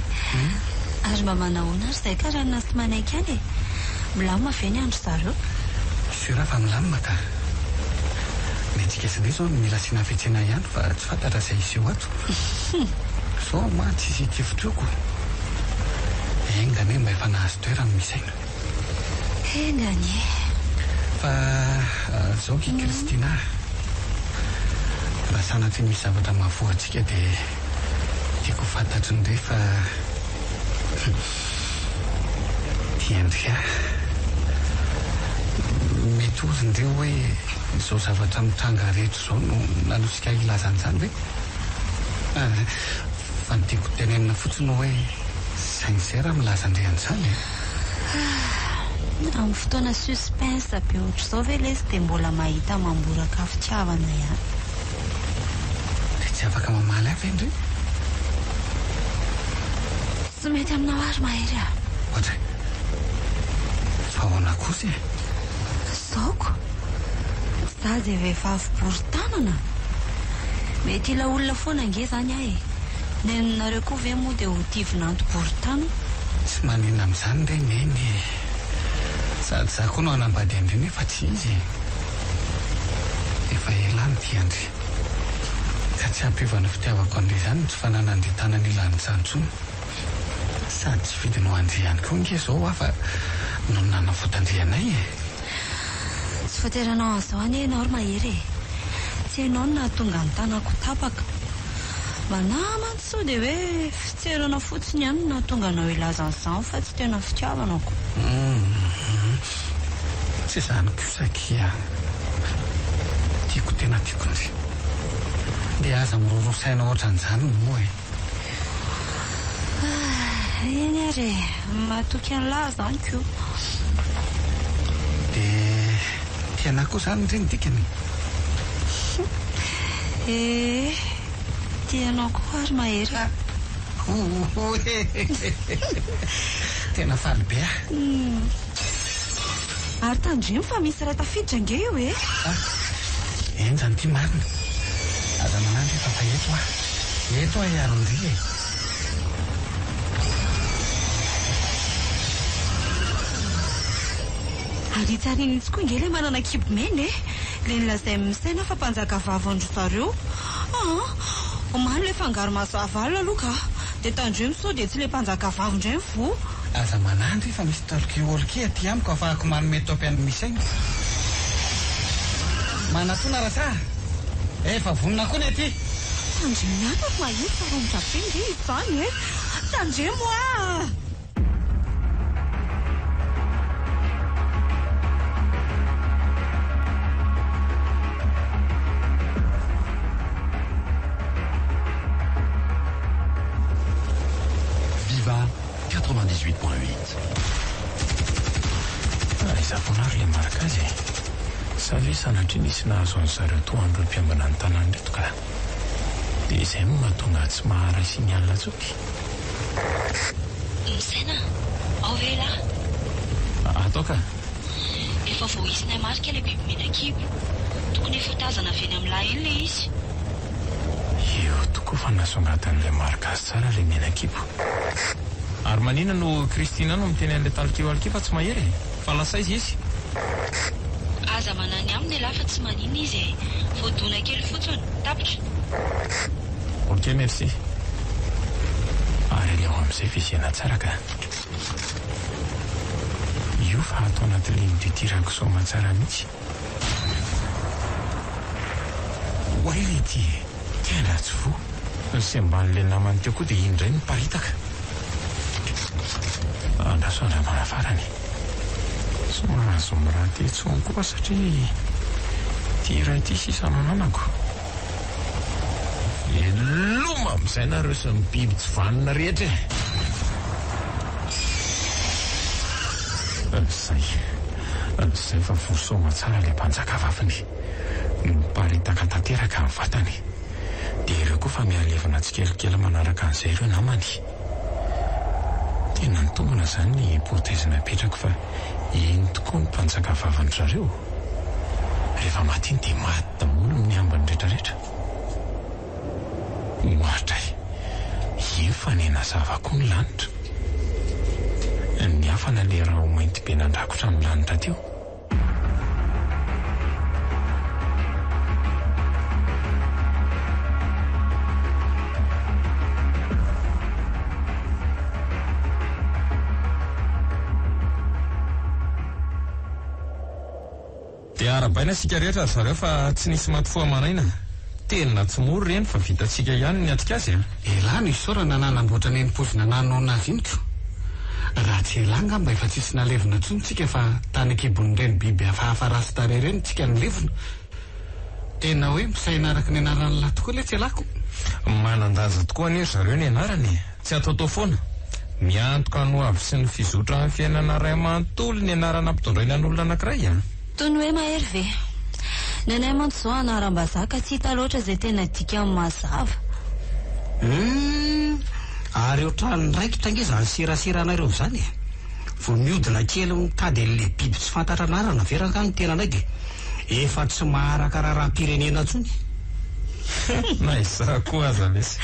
S3: Ary mba manahoana ary izay Karana sy Manaiky any e? Milamina ve ny an-dry zareo?
S6: Sûr fa milamina ka! Ny antsika sy ndry izao no mila asiana hafetsena ihany fa tsy fantatra izay hiseho ato. Izao ma tsisy hikifotroko. Enga anie mba efa nahazo toerana ny saina.
S3: Enga anie.
S6: Fa zao ki Christina a! Raha sanatria misy zavatra mahavoa antsika dia tiako ho fantatry ny re fa tian-dry ahy. Mety ho ry ndry hoe izao zavatra mitranga rehetra izao no nanosika ahy hilaza an'izany ve? Fa ny tiako tenenina fotsiny hoe sincère milaza ndry an'izany e!
S3: Ah, amin'ny fotoana suspense be ohatr'izao ve lesy dia mbola mahita mamboraka fitiavana ihany.
S6: Dia tsy afaka mamaly ahy ve ndry?
S3: Tsy mety aminao ary Mahery a!
S6: Ohatry. Fa ahoana kosa e?
S3: Zaoko? Za izay vehivavy bory tanana? Mety hila olona foana ange izany aho e! Neninareo koa ve moa dia ho tia vinanto bory tanana?
S6: Tsy maninona amin'izany re Neny e! Sady za koa no hanambady an-dry nefa tsy izy e! Efa ela aho no tia an-dry. Ka tsy hampiova ny fitiavako an-dry izany ny tsy fananan-dry tanana ilany izany intsony. Sady tsy vidiny ho an-dry ihany koa ange izao aho fa noho ny nanavotan-dry anay e!
S3: Tsy voatery hanao an'izao anie ianao ry Mahery e! Tsy ianao no nahatonga ny tanako ho tapaka. Manahy mantsy sao dia hoe fitserana fotsiny ihany no nahatonga anao hilaza an'izany fa tsy tena fitiavana ko.
S6: Humm. Tsy izany kosa akia. Tiako tena tiako ndry. Dia aza miroroa saina ohatran'izany moa e.
S3: Eny ary e, matoky an'lah aho izany ko.
S6: Dia tia anah koa izany ndry ny dikany?
S3: Ee, tia anao koa ary Mahery a.
S6: Tena faly be aho.
S3: Ary tandremo fa misy iray tafiditra ange io e!
S6: Ah! Henjana ity marina! Aza manahy ndry fa fa eto aho! Eto aho hiaro ndry e!
S3: Ary itsy aoriana itsy koa ange ilay manana kibo mena e! Ilay nolazain'i Misaina fa mpanjaka vavin-dry zareo. Aa! Omaly ilay fangaro mazava alina aloha ka! Dia tandremo sao dia tsy ilay mpanjaka vavy indray no voa.
S6: Aza manahy ndry fa misy talkie-walkie aty amiko afahako manome top an'i Misaina. Manatona Rasaha! Efa vonona koa ny aty!
S3: Tandremo ihany ry Mahery fa romotra be nge izany e! Tandremo ah!
S5: Viva 98.8.
S1: Aiza foana ary ilay marika azy e? Sa ve sanatria nisy nahazo an-dry zareo toa an'ireo mpiambina ny tanàna ireto ka? Dia izay no mahatonga ahy tsy maharay signal intsony.
S3: Misaina, ao ve elah?
S1: Atao ka.
S3: Efa voahisinay marika ilay biby mena kibo. Tokony efa ho tazana avy eny amin'ny lahy eny ilay izy.
S1: Io tokoa fa nasongadin'ilay marika azy tsara ilay mena kibo. Ary manina no Christina no miteny an'ilay talkie-walkie fa tsy mahery e? Fa lasa aiza izy?
S3: Aza manany aminy elah fa tsy manina izy e! Voadona kely fotsiny, tapitra.
S1: Ok merci. Ary aleo amin'izay vizena tsara ka. Io fa ato anaty ligne de tir ako soamantsara mihitsy. Oay le ty e! Tena tsy voa. Ny semban'le namany teo koa dia iny indray niparitaka. Andraso andramana farany. Tsy mahazo miraty intsony koa satria ity iray ity sisa no ananako. Veloma amin'izay nareo sy ny biby tsy vanona rehetra e! Izay, izay fa voa soamatsara ilay mpanjakavaviny. Miparitaka tanteraka ny vatany. Dia ireo koa fa mihalevona tsikelikely manaraka an'izay ireo namany. Tena nitombina izany ny hypothèse napetrako fa iny tokoa ny mpanjaka vavan-dry zareo. Rehefa maty iny dia maty daholo ny ambiny retraretra. Ohatray, io fa nenazava koa ny lanitra. Niafana ilay raho-mainty be nandrakotra ny lanitra teo. Dia arahabaina isika rehetra ry zareo fa tsy nisy maty fo aman'aina. Tena tsy mora ireny fa vitantsika ihany ny niatrika azy a!
S6: Elah no isaorana nanamboatra an'iny pozina nanonona azy iny ko! Raha tsy elah angamba efa tsisy nalevina intsony tsika fa tany ankibon'ireny biby hafahafa ratsy tarehy ireny tsika nilevina. Tena hoe misaina araka ny anaran'lah tokoa letsy elah ko!
S1: Manan-danja tokoa anie ry zareo ny anarana e! Tsy ataotao foana. Miantoka ny hoavy sy ny fizotran'ny fiainana iray manontolo ny anarana ampitondraina an'olona anankiray a!
S3: Toy ny hoe mahery ve? Ny anay mantsy izao anaram-bazaha ka tsy hita loatra izay tena dikany mazava.
S4: Humm! Ary ohatran'ny raikitra ange izany seraseranareo izany e! Vao mihodina kely mitady an'ilay biby tsy fantatra anarana ve rangaha ny tenanay dia efa tsy maharaka raharaham-pirenena intsony?
S1: Na izaho koa aza lesy.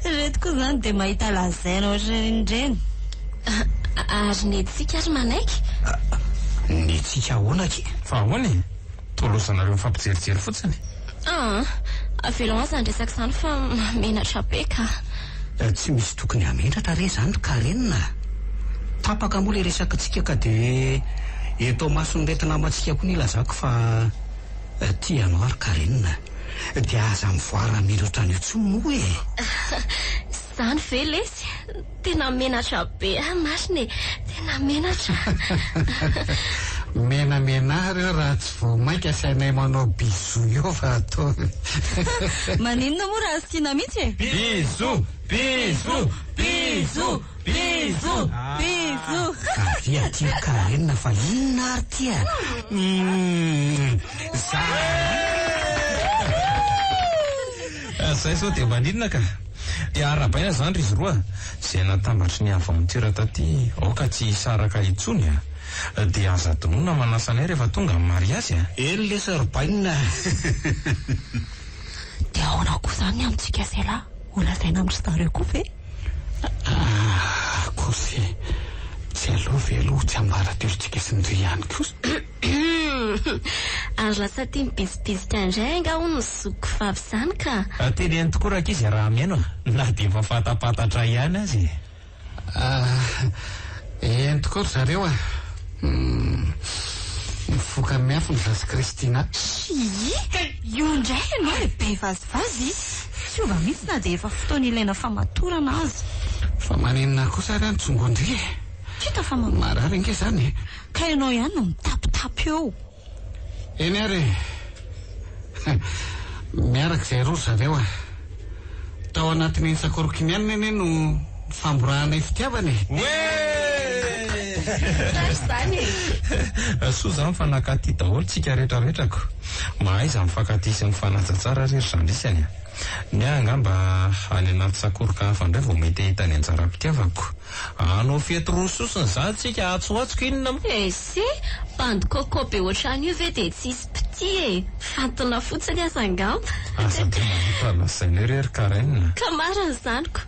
S3: Ireto koa izany dia mahita lazaina ohatran'ireny.
S2: Ary ny antsika ary manaiky?
S4: Ny antsika ahoana akia?
S1: Fa ahoana e? Toa lozanareo mifampijerijery fotsiny.
S2: Aa! Avelao any izany resaka izany fa mahamenatra be ka.
S4: Tsy misy tokony hamenatra re izany ry Carine a! Tapaka moa ilay resakitsika ka dia eto amason'ireto namantsika koa no ilazako fa tia anao aho ry Carine a! Dia aza mivoara menatra an'io intsony moa e!
S2: Izany ve lesy? Tena menatra be aho marina e! Tena menatra.
S6: Menamena reo raha tsy vao maika asainay manao bisous eo fa ataony.
S3: Maninona moa raha asiana mihitsy e?
S1: Bisous! Bisous! Bisous! Bisous!
S3: Bisous!
S4: Avia aty ry Karen fa inona ary ty a? Humm! Za.
S1: Zay sao dia maninona ka. Dia arahabaina izany ry izy roa. Izay natambatry ny aventure taty aoka tsy hisaraka intsony a. Dia aza adinoina manasa anay rehefa tonga ny mariazy a.
S4: Eny lesy ry bainina a.
S2: Dia ahoana koa izany ny amintsika sela? Ho lazaina amin-dry zareo koa ve?
S6: Ah, kosa e. Tsy aleo ve aloha ho tsiambaratelontsika sy ndry ihany kosa?
S2: Ary lasa tia mibizibizika indray angaha hono ny zokiko vavy izany ka!
S1: Teneno tokoa rankizy raha mihaino a! Na dia efa fantapantatra ihany aza e!
S6: Ah, eny tokoa ry zareo a! Hum, mifoka miafina izaho sy Christina.
S3: Hii, io indray ianao ry be vazivazy! Tsy hiova mihitsy na dia efa fotoana ilaina famatorana aza.
S6: Fa maninona kosa ary any tsongoan-dry e?
S3: Tsy hita fa
S6: Marary ange izany e!
S3: Ka ianao ihany no mitapitapy eo.
S6: Eny ary e! Miaraka izay roa ry zareo a! Tao anatin'iny sakorokin'ianina anie no nifamborahanay fitiavana e!
S1: Oee!
S2: Tsara izany e!
S1: Soa izany fa nakaty daholo tsika rehetra rehetra ko! Mahaiza mifankatia sy mifanaja tsara re ry zandrisany a! Ny ahy angamba any anaty sakoroka hafa indray vao mety hahita ny anjaram-pitiavako. Hanao fety roa sosona izany tsika atsy ho atsy ko inona moa?
S2: Ese, bandy coco be ohatran'io ve dia tsy hisy mpitia e! Fantina fotsiny aza angamba.
S1: Aza dia mahita lazaina eo re ry Karen.
S2: Ka marina izany ko!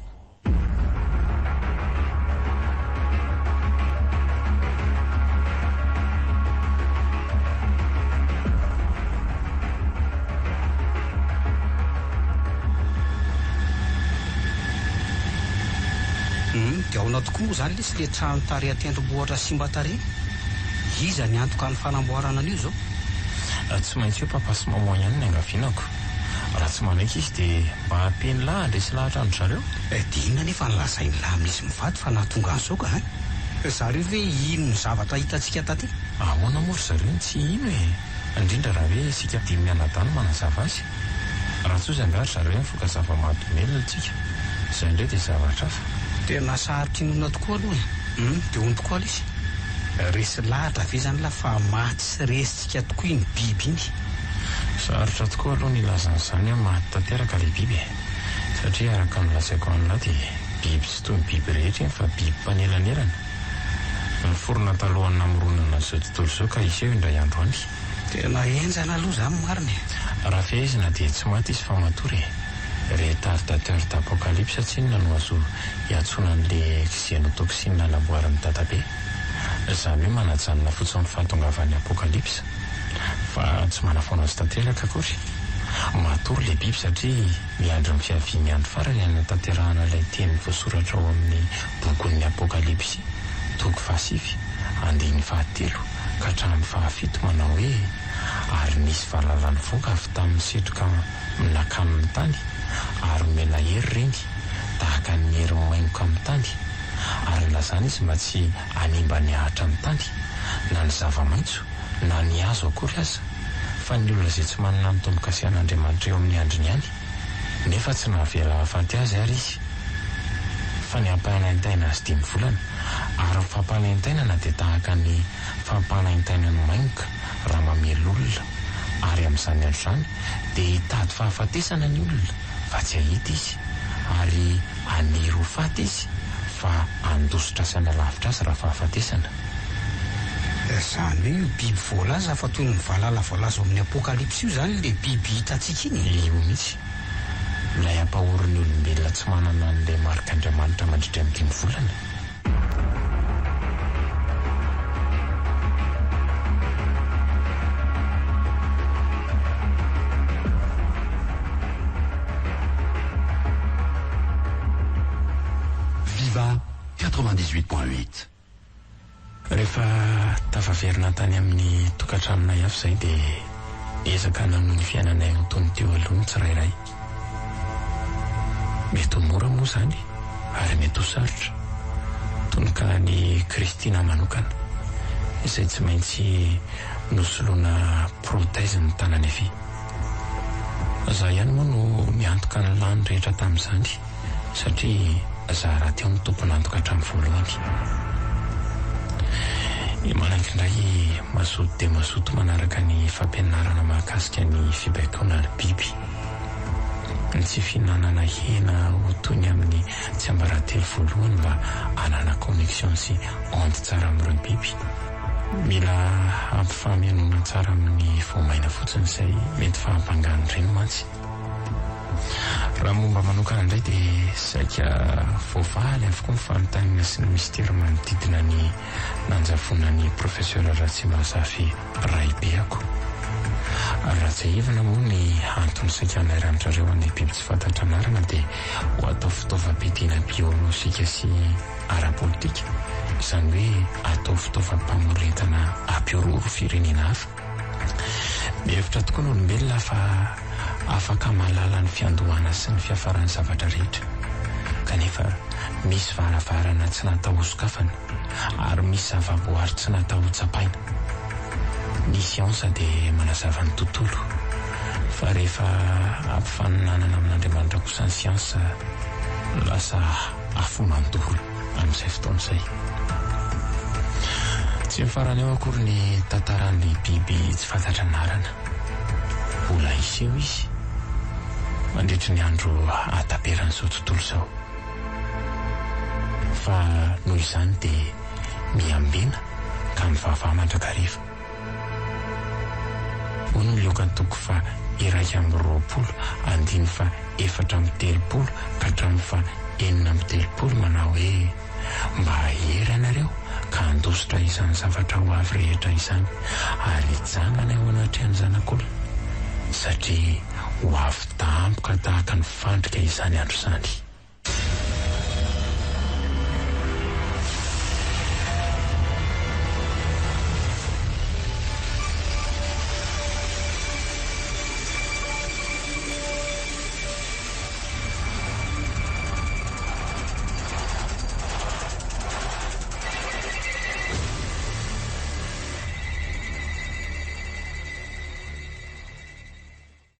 S4: Humm dia aona tokoa moa zany lesy le trano tary an-tendrombohitra simba tarehy? Iza ny antoka ny fanamboarana an'io zao?
S1: Tsy maintsy hoe papa sy maman ihany ny angavianako. Raha tsy manaiky izy dia mba hampiany lahy handresy lahatra an-dry zareo.
S4: Dia inona anefa no lazain'i lahy amin'izy mivady fa nahatonga an'izao ka hein? Zareo ve hino ny zavatra hitantsika taty?
S1: Ahoana moa ry zareo no tsy hino e? Indrindra raha hoe isika dimy mianadahy no manazava azy. Raha tsy hozy angaha ry zareo hoe mifoka zava-mahadomelina tsika. Izay indray dia zavatra hafa.
S4: Tena sarotra inoana tokoa aloha e! Hum, dia hono tokoa lesy. Resy lahatra ve izany lah fa maty sy resintsika tokoa iny biby iny?
S1: Sarotra tokoa aloha ny hilaza an'izany hoe maty tanteraka ilay biby e! Satria araka ny lazaiko aminao dia biby tsy toy ny biby rehetra iny fa biby mpanelanelana. Niforona talohan'ny namoronana an'izao tontolo izao ka hiseho indray andro any.
S4: Tena henjana aloha izany marina e!
S1: Raha fehezina dia tsy maty izy fa matory e! Retardateur d'apocalypse tsinona no azo iantsoana an'le xenotoxine namboarin'i dadabe. Izany hoe manajanona fotsiny ny fahatongavan'ny apocalypse fa tsy manafoana azy tanteraka akory. Matory le biby satria miandry ny fiavian'ny andro farany hanatanterahana ilay teny voasoratra ao amin'ny bokin'ny apokalypsy toko fahasivy andininy fahatelo ka hatramin'ny fahafito manao hoe, Ary nisy valala nivoaka avy tamin'ny setroka nakamin'ny tany, ary nomena hery ireny, tahaka ny hery maingoka amin'ny tany, ary nilazana izy mba tsy hanimba ny ahitra ny tany, na ny zava-maitso, na ny hazo akory aza, fa ny olona izay tsy manana ny tombo-kasihan'Andriamanitra eo amin'ny handriny ihany, nefa tsy nahavela hahafaty azy ary izy, fa ny hampanaintaina azy dimy volana, ary ny fampanaintainana dia tahaka ny fampanaintainan'ny maingoka raha mamely olona, ary amin'izany andro izany dia hitady fahafatesana ny olona, fa tsy hahita izy, ary haniry ho faty izy, fa handositra sy hanalavitra azy rafahafatesana.
S4: Izany hoe io biby voalaza fa toy ny valala voalaza ao amin'ny Apokalypsy io izany ilay biby hitantsika iny e?
S1: Io mihitsy. Ilay ampahorin'ny olombelona tsy manana an'ilay marik'Andriamanitra mandritra ny dimy volana.
S5: Viva 98.8.
S1: Rehefa tafaverina tany amin'ny tokantranonay avy izahay dia niezaka nanohy ny fiainanay ho toy ny teo aloha ny tsirairay. Mety ho mora moa izany ary mety ho sarotra. Tonokalan'i Christina manokana. izay tsy maintsy nosoloana prothèse ny tanany havia. Za ihany moa no niantoka ny lany rehetra tamin'izany satria za rahateo no tompon'antoka hatramin'ny voalohany. I Malangy indray mazoto dia mazoto manaraka ny fampianarana mahakasika ny fibaikoana ny biby. Ny tsy fihinanana hena ho toy ny amin'ny tsiambaratelo voalohany mba hanana connexion sy onde tsara amin'ireo biby. Mila ampifamenoana tsara amin'ny voamaina fotsiny izay mety fahampangan'ireny mantsy. Raha momba manokana indray dia saika voavaly avokoa ny fanontaniana sy ny mistery manodidina ny nanjavonan'ny Professeur Ratsimbazafy raibeako. Raha tsiahivina moa ny antony saika hanairan-dry zareo an'ilay biby tsy fantatra anarana dia ho atao fitaovam-piadiana biolojika sy ara-politika, izany hoe atao fitaovam-pamoretana hampihorohoro firenena hafa. Mihevitra tokoa ny olombelona fa afaka mahalala ny fiandohana sy ny fiafaran'ny zavatra rehetra. Kanefa misy varavarana tsy natao hosokafana ary misy zavaboary tsy natao hotsapaina. Ny siansa dia manazava ny tontolo, fa rehefa ampifaninanana amin'Andriamanitra kosa ny siansa, lasa afo mandoro amin'izay fotoana izay. Tsy mifarana eo akory ny tantaran'ilay biby tsy fantatra anarana. Mbola hiseho izy mandritry ny andro hahataperan'izao tontolo izao. Fa noho izany dia miambena ka mivavaha mandrakariva. Hoy ny Lioka toko faha 21 andininy faha 34 ka hatramin'ny faha 36 manao hoe, Mba hahery ianareo ka handositra izany zavatra ho avy rehetra izany ary hitsangana eo anatrehan'ny Zanak'olona, satria ho avy tampoka tahaka ny fandrika izany andro izany.